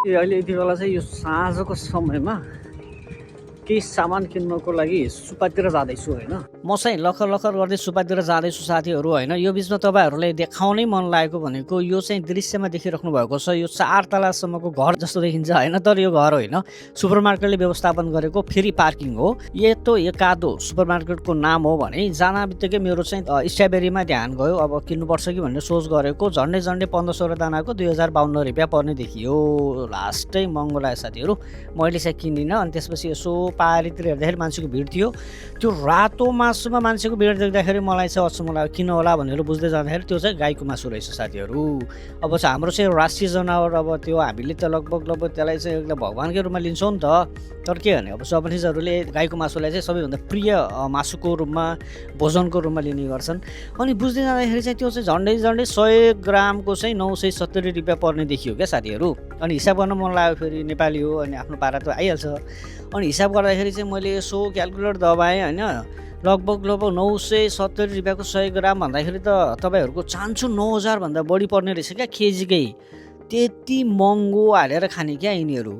अहिले यति बेला चाहिँ यो साँझको समयमा केही सामान किन्नको लागि सुपातिर जाँदैछु होइन। म चाहिँ लखर लखर गर्दै सुपातिर जाँदैछु साथीहरू होइन। यो बिचमा तपाईँहरूलाई देखाउनै मन लागेको भनेको यो चाहिँ दृश्यमा देखिराख्नु भएको छ यो 4 तलासम्मको घर जस्तो देखिन्छ होइन, तर यो घर होइन, सुपरमार्केटले व्यवस्थापन गरेको फेरि पार्किङ हो। तो एकादो सुपरमार्केटको नाम हो भने जान बित्तिकै मेरो चाहिँ स्ट्रबेरीमा ध्यान गयो। अब किन्नुपर्छ कि भन्ने सोच गरेको, झन्डै 1500 दानाको 2052 रुपियाँ पर्ने देखियो। लास्टै महँगो लाग्यो साथीहरू, मैले चाहिँ किनिनँ। अनि त्यसपछि यसो पारितिर हेर्दाखेरि मान्छेको भिड थियो। त्यो रातो मासुमा मान्छेको भिड देख्दाखेरि मलाई चाहिँ अचम्म लाग्यो, किन होला भनेर बुझ्दै जाँदाखेरि त्यो चाहिँ गाईको मासु रहेछ साथीहरू। अब चाहिँ हाम्रो चाहिँ राष्ट्रिय जनावर, अब त्यो हामीले त लगभग त्यसलाई चाहिँ एकदम भगवान्कै रूपमा लिन्छौँ नि त। तर के भने अब जापानिजहरूले गाईको मासुलाई चाहिँ सबैभन्दा प्रिय मासुको रूपमा, भोजनको रूपमा लिने गर्छन्। अनि बुझ्दै जाँदाखेरि चाहिँ त्यो चाहिँ झन्डै 100 ग्रामको चाहिँ 970 रुपियाँ पर्ने देखियो क्या साथीहरू। अनि हिसाब गर्न मन लाग्यो, फेरि नेपाली हो अनि आफ्नो पारा त आइहाल्छ। अनि हिसाब गर्दाखेरि चाहिँ मैले यसो क्यालकुलेटर दबाएँ होइन, लगभग 970 रुपियाँको 100 ग्राम भन्दाखेरि त तपाईँहरूको चान्सु 9000 भन्दा बढी पर्ने रहेछ क्या केजीकै। त्यति महँगो हालेर खाने क्या यिनीहरू।